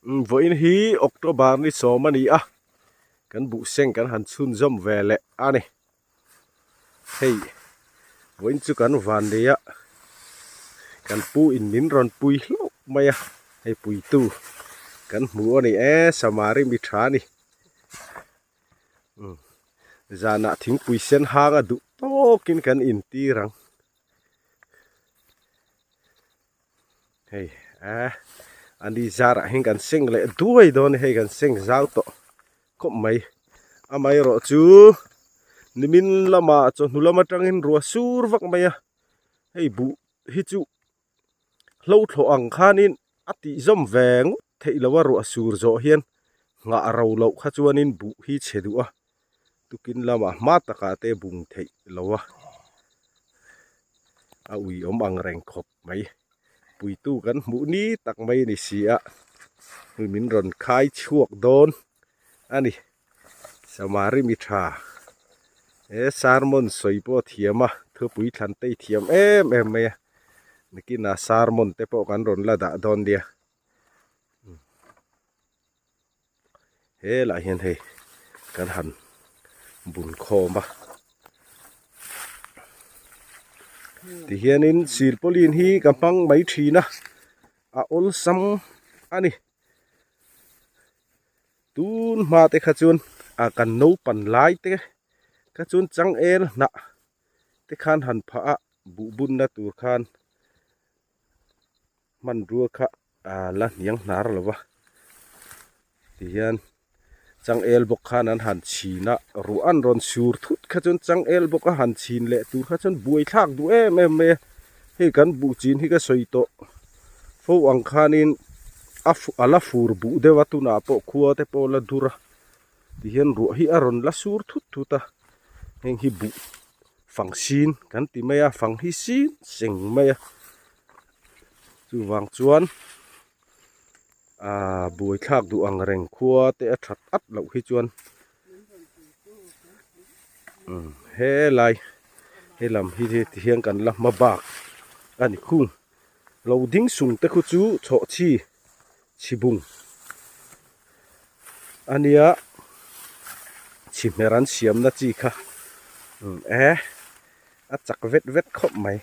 Vawiin hi October ni sawm a ni a, kan buh seng kan han chhunzawm ve leh a ni. Hei vawiin chu kan van nei a, kan pu in min rawn pui hlauh mai a, hei puitu kan hmu a ni e, Samari mi tha a ni. Zanah thingpui sen hang a duh tawkin kan intir ang. Hei eh ani zarah hian kan seng leh duai dawn a hei kan seng zau tawh khawp mai amaherawh chu nimin lamah chawhnu lam atangin ruah sur vak mai a hei buh hi chu hlo thlawh ang khanin a tih zawm ve ngawt theih loh a ruah sur zawh hian nghah ro loh kha chuanin buh hi chhe duh a tukin lamah hma takah te bung theih lo a a ui awm ang reng khawp mai puitu kan hmuh ni tak mai a ni si a hei min rawn khai chhuak dawn a ni samari mi tha he sermon sawi pawh a thiam a thupui thlan te i thiam em em mai a nikinah sermon te pawh kan rawn la dah dawn nia. Helaiah hian hei kan han bun khawm a tihianin silpawlin hi ka hmang mai thin a a awlsam a ni tun hma te kha chuan a kan naupan lai te kha chuan changel hnah te khan han phah a buh bunna tur khan. Hmanrua kha aa la hniang hnar lo va tihian changel bawk khan an han chhin a ruah an rawn sur thut kha chuan changel bawk a han chhin leh tur kha chuan buai thlak duh em em mai a hei kan buh chin hi ka sawi tawh fo ang khanin a a la fur buh deuh a tunah pawh khua te pawh a la dur a tihian ruah hi a rawn la sur thut thut a heng hi buh fang sin kan ti mai a fang hi sin seng mai a. Chuvang chuan aaa buaithlak duh ang reng khua te a that at loh hi chuan umm helai he lam hi ti hian kan la hma bak a ni khung lo ding sung te khu chu chhawhchhi chhibung a nia chhihmer an siamna chi kha umm e a chak vet vet khawp mai.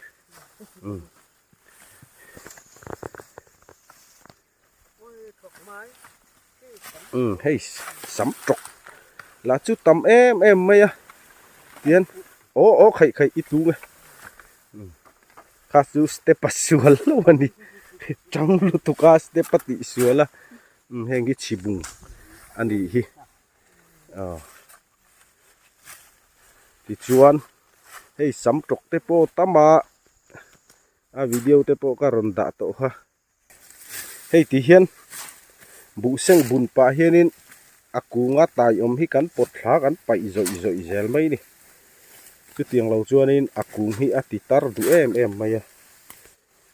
Umm hei sam tawk lah chu tam em em mai a tian aw aw khaih khaih i tung e kha chu step a sual lo a ni tang lutuk a step a tih sual a heng hi chhibung a nih hi aw. Tichuan hei sam tawk te pawh tam a a video te pawh ka rawn dah tawh kha hei ti hian buh seng bun pah hianin a kunga tai awm hi kan pawt thla kan paih zawih zawih zel mai a ni chutiang lo chuanin a kung hi a ti tar duh em em mai a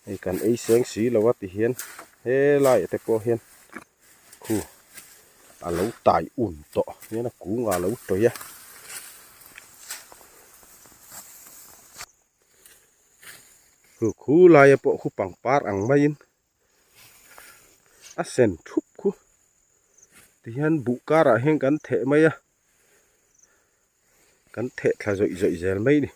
hei kan ei seng si lo a ti hian helaiah te pawh hian. Khu a lo tai un tawh hian a kung a lo tawih a. Khu khu laia pawh khu pangpar ang maiin a sen thup khu tihian buh karah hian kan theh mai a kan theh thla zawih zawih zel mai a ni.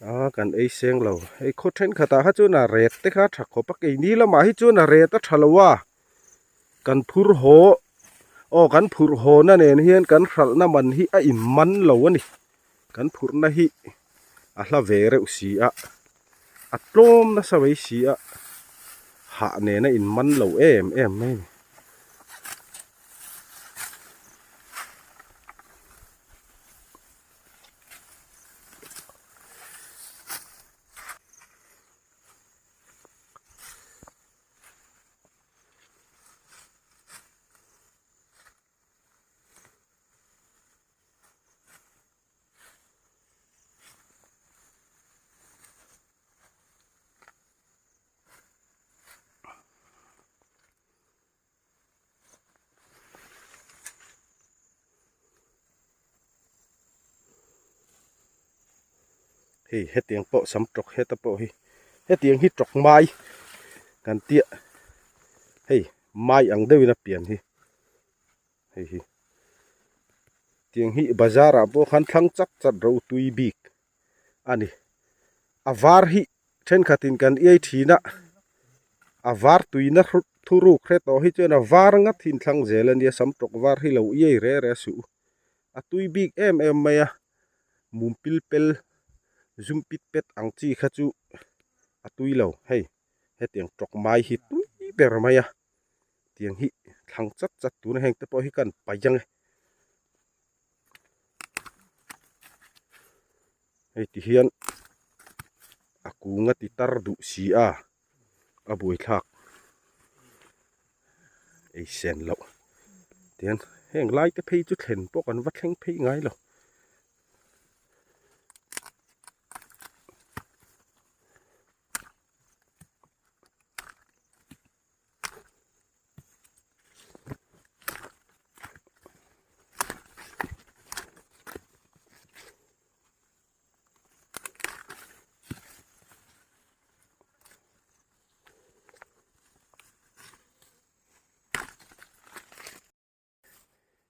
A kan ei seng lo hei khaw thenkhatah kha chuan a ret te kha a tha khawp a keini lamah hi chuan a ret a tha lo a kan phur haw aw kan phurh haw na nen hian kan hralhna man hi a in man lo a ni kan phurhna hi a hla ve reuh si a a tlawm nasa mai si a hah nen a in man lo em em mai a ni. Hei hetiang pawh sam tawk heta pawh hi hetiang hi tawk mai kan tia hei. Mai ang deuhin a pian hi. Hei hi. Tiang hi bazar ah pawh khan thlang chat chat ro tui bik a ni. A var hi thenkhatin kan iai thin a, a var tuina thuruk hre tawh hi chuan a var ngat hi inthlang zel a nia, sam tawk var hi lo iai re re suh u. A tui bik em em mai a, mum pil pel zum pit pet ang chi kha chu a tui lo hei hetiang tawk mai hi tui ber mai a. Tiang hi thlang chat chat tuna heng te pawh hi kan paih ang e. Hei ti hian a kung a ti tar duh si a, a buaithlak ei sen loh. Tihian heng lai te phei chu thlen pawh kan va thleng phei ngai lo.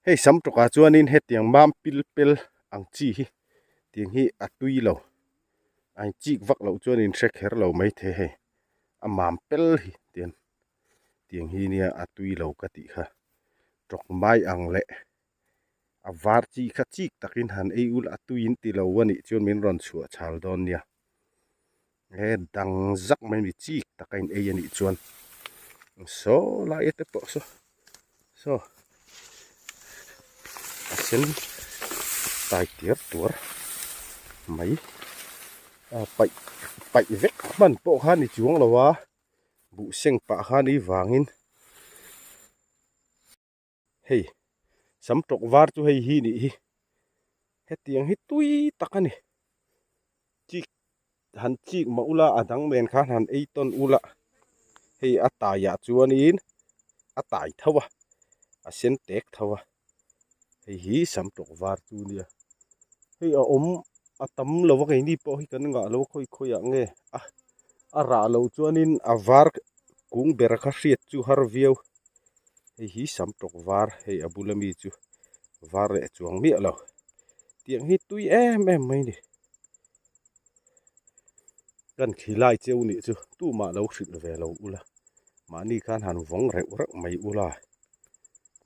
Hei sam tawkah chuanin hetiang mam pil pel ang chi hi tiang hi a tui lo a inchik vak loh chuan in hre kher lo maithei hei a mam pel hi tian tiang hi nia a tui lo ka tih kha tawk mai ang leh a var chi kha chik takin han ei ula a tui in ti lo a nih chuan min rawn chhuah chhal dawn nia he dang zak mai mi chik taka in ei a nih chuan saw lai te pawh saw saw a sen tai tiar tuar mai a paih paih vek hman pawh kha ni chuang lo a buh seng pah kha ni vangin. Hei sam tawk var chu hei hi nih hi hetiang hi tui tak a ni chik han chik mah ula a dang nen khan han ei tawn ula hei a taiah chuanin a tai tho a a sen tek tho a hei hi sam tawk var chu nia hei a awm a tam lo a keini pawh hi kan ngah lo khawi khawiah nge a a rah loh chuanin a var kung ber kha hriat chu har viau. Hei hi sam tawk var hei a bula mi chu var leh chuang miah lo tiang hi tui em em mai ni kan khilai cheu nih chu tumah lo hrilh ve lo ula mahni khan han vawng reuh reuh mai ula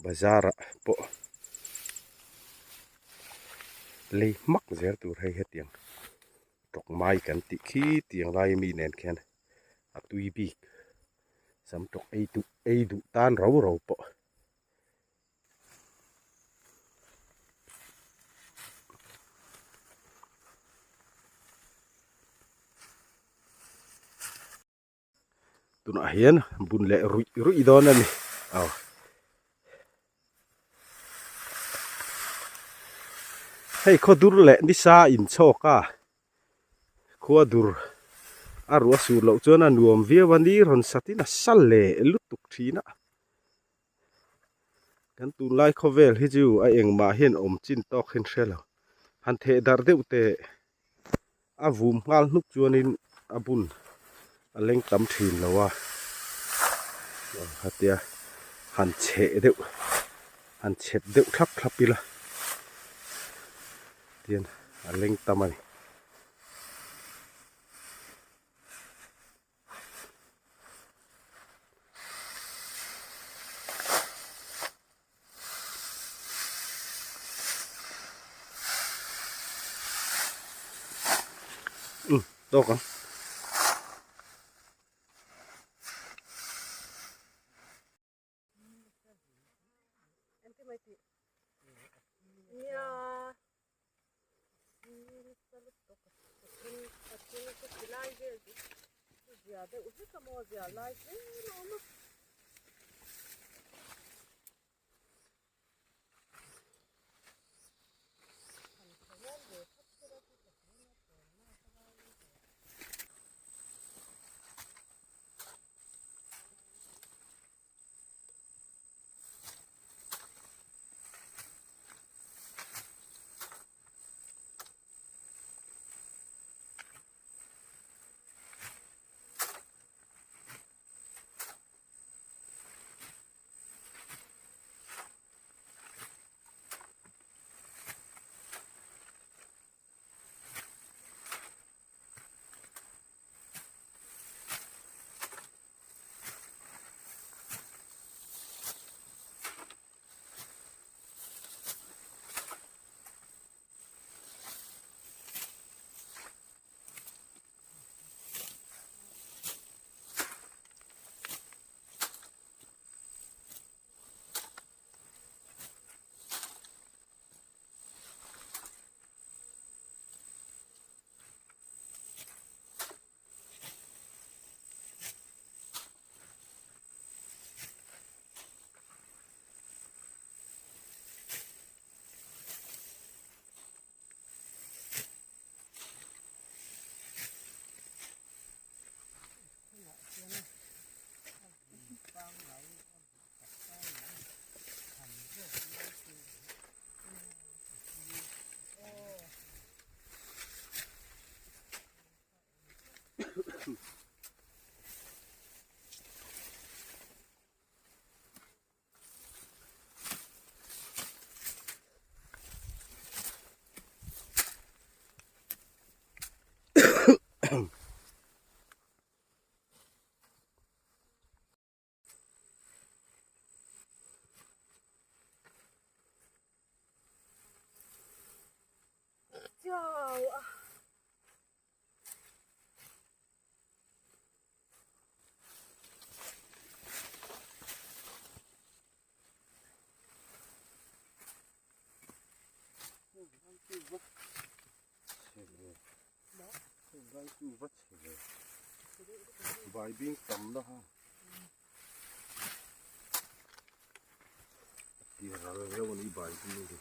bazar ah pawh lei hmak zel tur hei hetiang tawk mai kan tih khi tiang lai ami nen khian a tui bik. Sam tawk ei duh ei duh tan ro ro pawh. Tunah hian bun leh ruih ruih dawn a ni aw. Hei khawdur leh nisa inchhawk a. Khua dur a ruah sur loh chuan a nuam viau a ni rawn satin a sa leh lutuk thin a. Kan tunlai khawvel hi chu a engmah hian awm chin tawk hian hre lo. Han theh darh deuh teh a vum nghal hnuk chuanin a bun a leng tam thin lo a. Hetia han chheh deuh han chhep deuh thlap thlap ila. Tian a leng tam a ni. Um tawk ang. Chu va chhe ve. Baibing tam na ha. A ti ral reuh a ni baibing hi.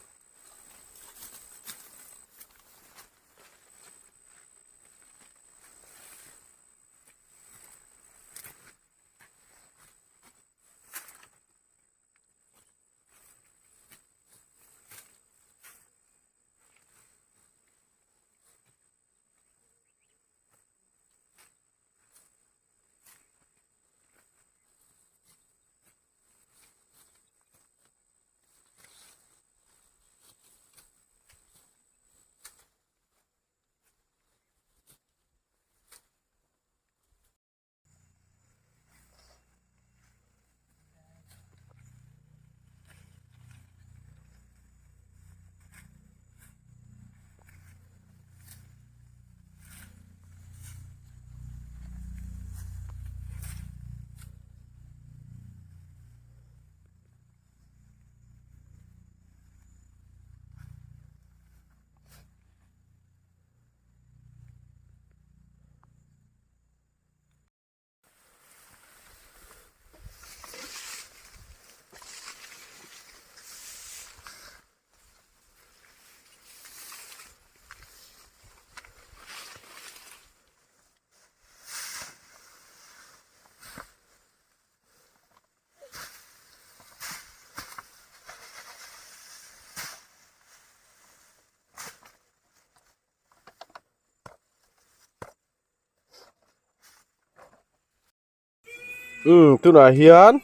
Umm tunah hian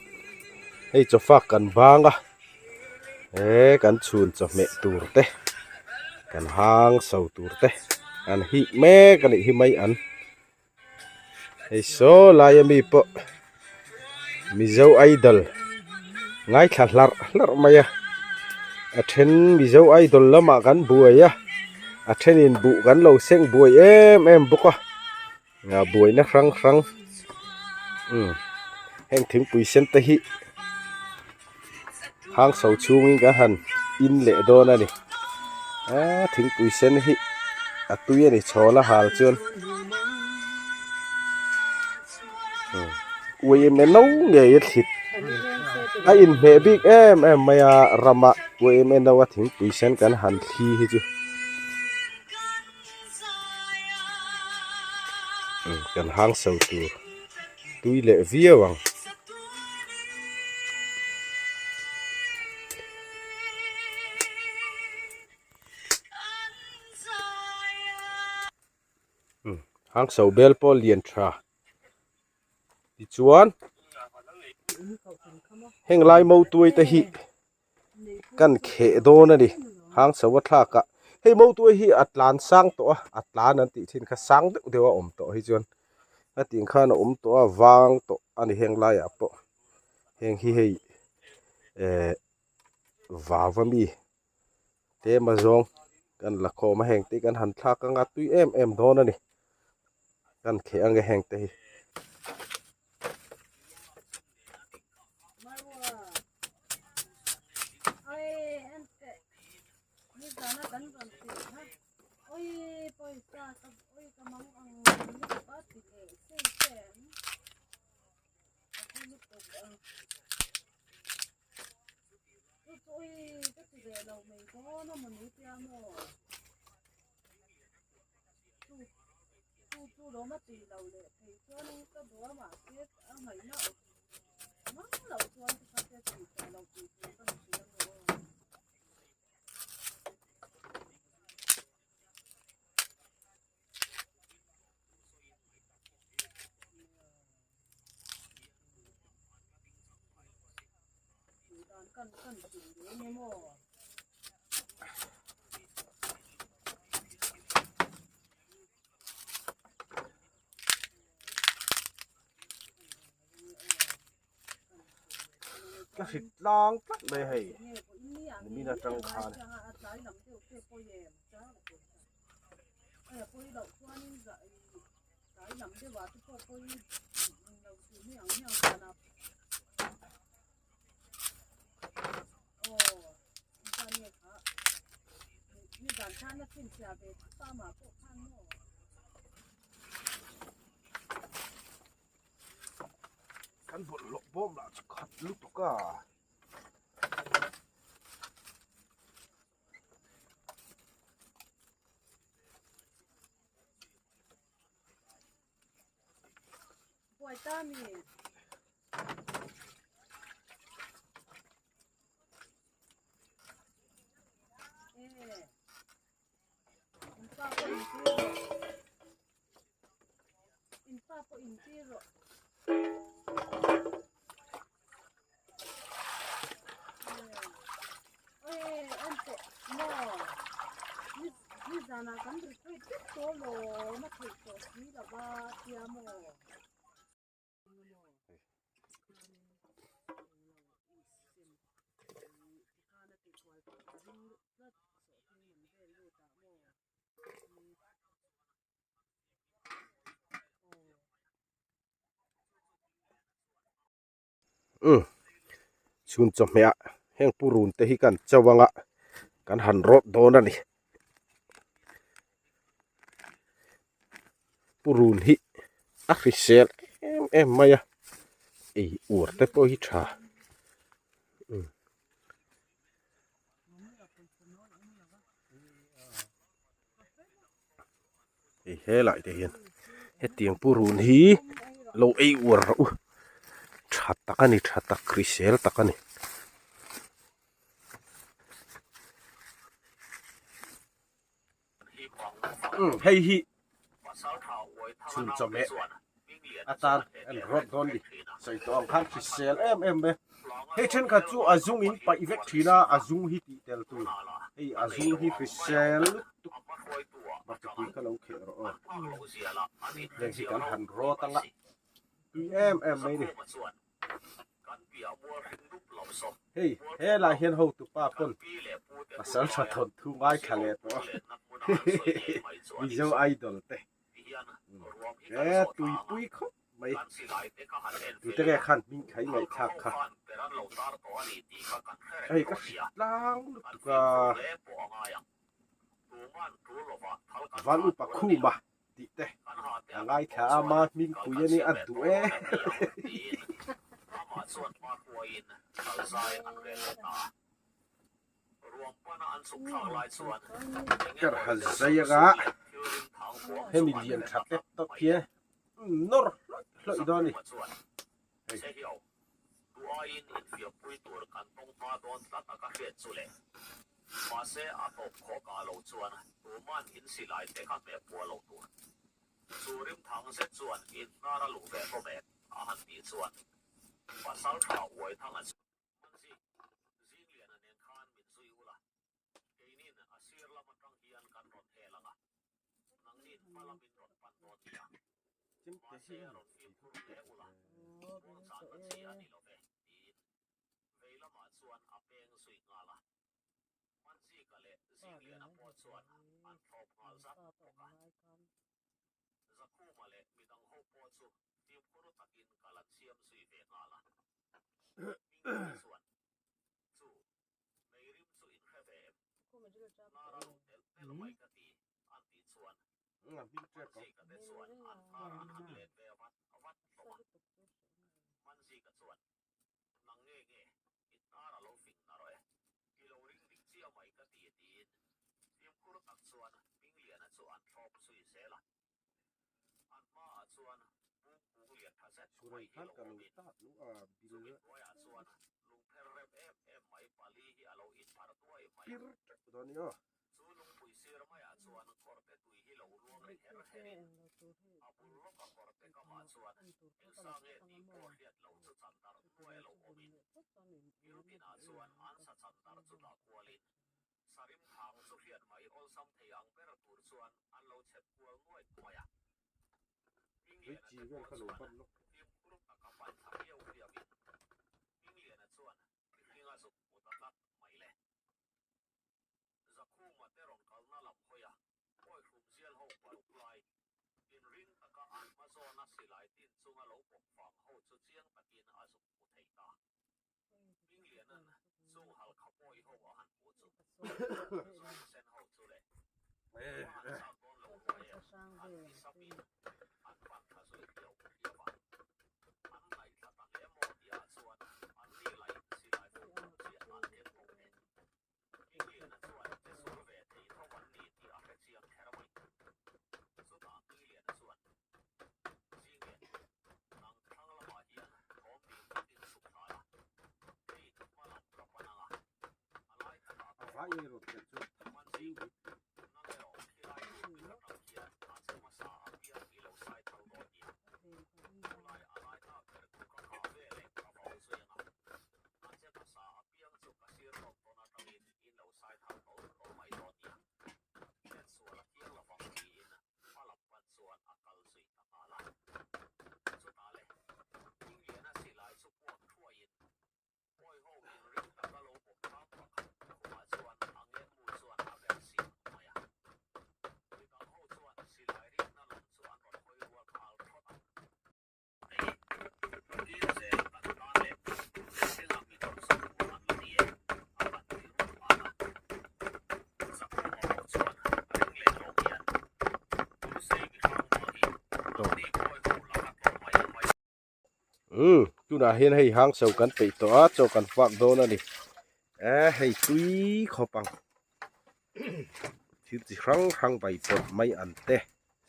hei chawfak kan bang a he kan chhun chawhmeh tur te kan hang so tur te an hih mek a nih hi mai an hei saw lai ami pawh mizo idol ngaithla hlarh hlarh mai a a then mizo idol lamah kan buai a a thenin buh kan lo seng buai em em bawk a. Nga buaina hrang hrang umm heng thingpui sen te hi hang so chhungin kan han in leh dawn a ni aaa thingpui sen hi a tui a ni chhawl a hal chuan umm uai em em no ngei a thlit a inhmeh bik em em mai a rama uai em em no a thingpui sen kan han thli hi chu. Kan hang so tur tui leh viau ang. Hang so bel pawh lian tha tichuan heng lai mautuai te hi. kan kheh dawn a ni hang chho a thlak ah hei motuai hi a tlan sang tawh a a tlan an tih thin kha sang deuh deuh a awm tawh hi chuan a tih khan a awm tawh a vang tawh a ni heng laiah pawh heng hi hei eh vau ami tlem a zawng kan la khawm a heng te kan han thlak anga tui em em dawn a ni kan kheh ang e heng te hi. Ka hrit tlang tlat mai hei nimin atang khan. Bawm lah chu khat lutuk a. Buai ta mi. In pa pawh in tir rawh. Umm chhun chawhmeh ah heng purun te hi kan cho anga kan han rawt dawn a ni purun hi a hrisel em em mai a ei uar te pawh hi tha umm. Hei helai te hian hetiang purun hi lo ei uar rawh u tha tak a ni tha tak hrisel tak a ni. Umm hei hi chhun chawhmeh atan an rawt dawn a ni sawi tawh ang khan hrisel em em mai a hei thenkhat chu a zung in paih vek thin a a zung hi tih tel tur hei a zung hi hrisel lutuk bakchepui kha lo kheh rawh aw heng hi kan han rawt anga tui em em mai a ni. Hei helai hian hotu pa pawn pasal tha thawn thu ngaithla leh tawh a Mizo Idol te he tuipui khawp mai tute nge khan hming kha i ngaihthlak kha hei ka hrit tlang lutuk a van upa khuma tih te a ngaithla a ma hmingpui a nia a duh e Kar han zai anga hemi lian tha tep tawp hian nawr hlawih hlawih dawn a ni hei. Mahse, a tawp khawk ah lo chuan tuman in silai te kha hmeh puah loh tur. Chu rimthang zet chuan in hnar a luh ve hlawm em? a han tih chuan pasal tha uai thang a chu. Manzi, Zingliana nen khan min zui ula, keinin a sir lam atang hian kan rawn hel ang a, nangnin hma lam in rawn pan dawn nia. Mahse, rawn fimkhur hle ula, muangchang na chi a ni lo ve, tiin vei lamah chuan a peng zui nghal a. Manzika leh Zingliana pawh chuan an thlawp nghal zat bawk a. Zakhuma leh midang ho pawh chu fimkhur takin kal an siam zui ve nghal a. Hmingliana chuan, Chu, meirim chu in hre ve em? Hnara lut telh telh mai ka ti, an tih chuan Manzika te chuan an hnar an han let ve vat vat hlawm a. Manzika chuan, Nang nge nge, i hnar a lo fing na rawh e. I lo ring dik chiah mai ka ti tiin fimkhur tak chuan Hmingliana chu an thlawp zui zel a. An hmaah chuan bung kung lian tha zet mai hi lo awmin chumi hnuaiah chuan lungpher rem em em mai pali hi a lo inpharh duai mai a. Chu lungpui sir maiah chuan kawrte tui hi lo luang ri her herin a bul lawka kawrte kamah chuan engsa nge tih pawh hriat loh chu chandar hnuai a lo awmin kil tinah chuan an sa chandar chu dah kualin sarim thang chu hriat mai awlsam thei ang ber tur chuan an lo chhep kual nuai nuai a. Hmingliana te pawh chuan fimkhur taka pan thla viau viauin Hmingliana chuan mihring a zuk hmu ta tlat mai le. Zakhuma te rawn kalna lam hawi a, awi hrum zial ho paruk lai, inring taka an hma zawna silai tin chunga lo bawk vang ho chu chiang takin a zuk hmu thei ta. Hmingliana'n chung halkha pawi ho a han hmuh chu zawng sen ho chu le, va han chak dawn lo rua em an ti sapin an pan thla zui hliau hliau a. An ngaihthla ta hle maw tia chuan. Umm tunah hian hei hang so kan peih tawh a chaw kan fak dawn a ni e hei tui khawp ang thil chi hrang hrang vai pawlh mai an te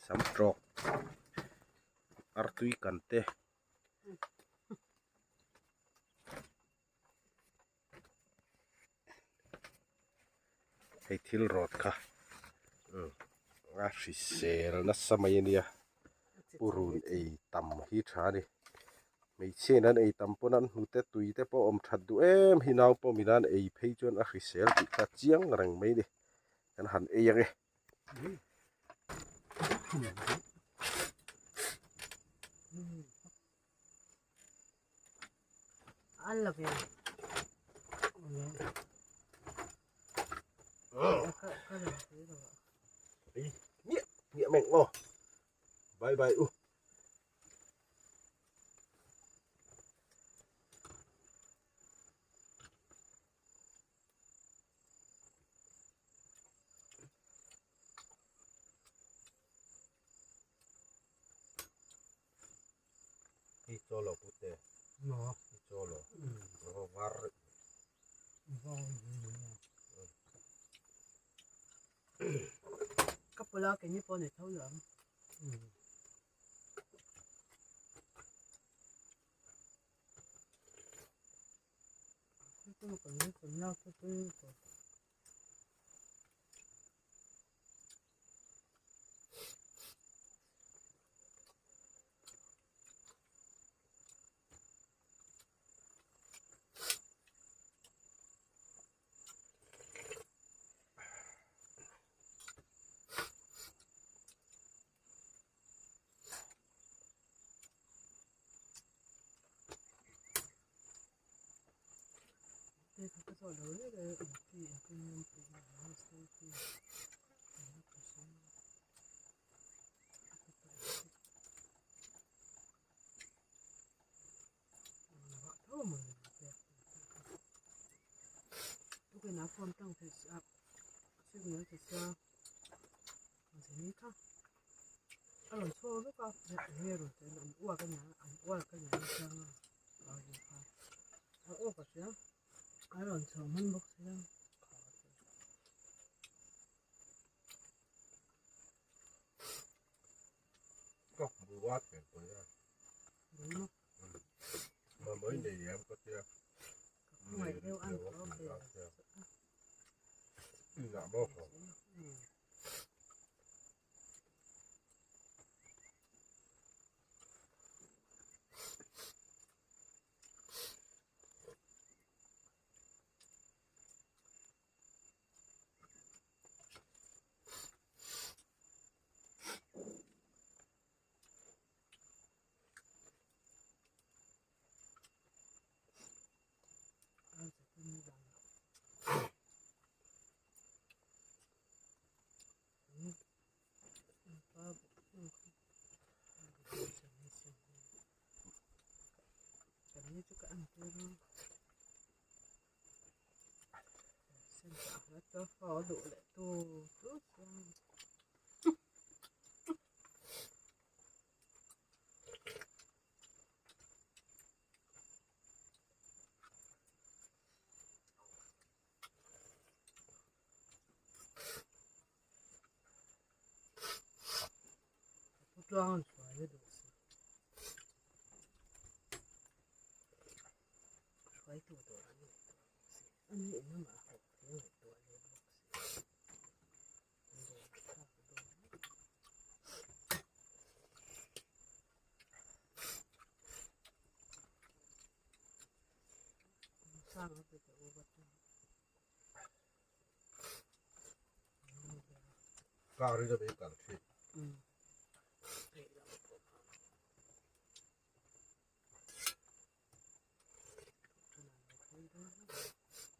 sam tawk artui kan te. Hei thil rawt kha a hrisel nasa mai ania purun ei tam hi tha a ni hmeichhia in an ei tam pawn an hnute tui te pawh awm that duh em hi nau pawh min an ei phei chuan a hrisel tih kha chiang reng mai a ni kan han ei ang e. An la ve. Nghĩa mệnh ngô. Bye bye u. I chaw lo pute. No. I chaw lo. Ro var. Ka pula ke ni pawh ni tho lo ang. Có buat cái này. Mà mới này em có tiền. Dạ bố. Ani in amah hauh thei a ngaihtuah leh bawk si. Dawr thlak dawn. Sang a pe teh u va tang. Car in a bei kal thin.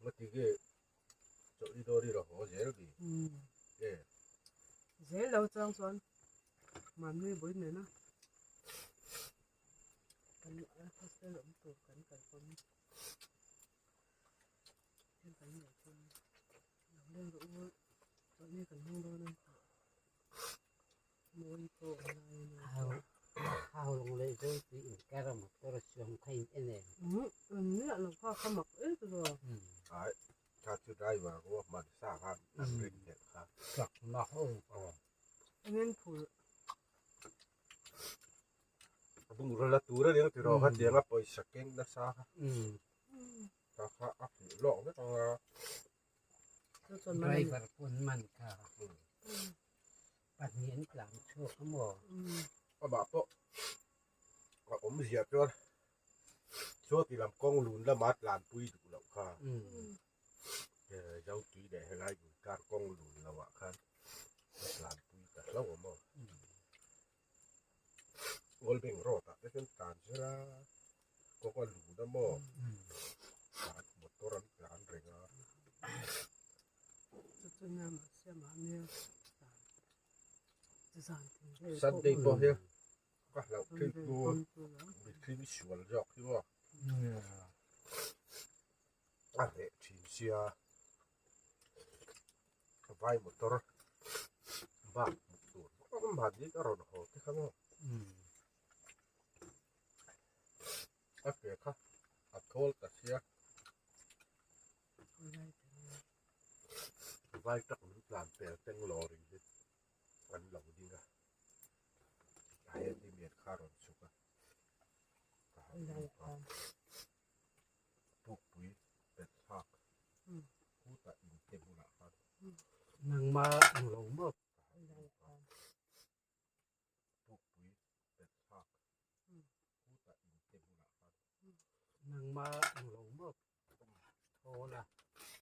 Ngati nge chawlh i dawr i raw haw zel ni? Nge? Zel lo chang chuan mahni bul nena kan hostel awm tur kan kal pawn thil kan nei chuan lo leng rawh u chawlhni kan hmang dawn a ni tih mawi pawh awm lai a ni. Hau lawng leh zawi tui inkar a motor siam kha in en em? En miah lo kha ka mak em chu. Ai kha chu driver ruahman sa khan an rin hneh kha. Chak na ho aw. Engin phur. Bungraw la tur a nia tiraw kha tianga pawisa keng nasa kha. Kha kha a hmuh lawk vek ang a. Driver pawn man kha pahnih an tlan chhuak a maw? Amah pawh a awmzia chuan chuati lam kawng lun lama tlanpui duh loh kha Zotui leh helai inkar kawng lun lohah khan a tlanpui ta hlauh a maw? Old Bank Road ah te chuan tlan zir a, kawng a lun a maw? Tlan motor an tlan reng a. Sunday pawh hi ka hlauh thin chu mihring sual zawk hi maw a reh thin sia vai motor bak hmuh tur awm han in a rawn haw te kha maw a ke kha a thawl ta sia vai tak min tlan pel teng lawr in hi an lo ding a a handyman kha a rawn chhuk a ka han hmu a pukpui pet thlak khutah in te bulah khan Nangma ang lo maw? Ka han hmu a pukpui pet thlak khutah in te bulah khan Nangma ang lo maw? Thawl a.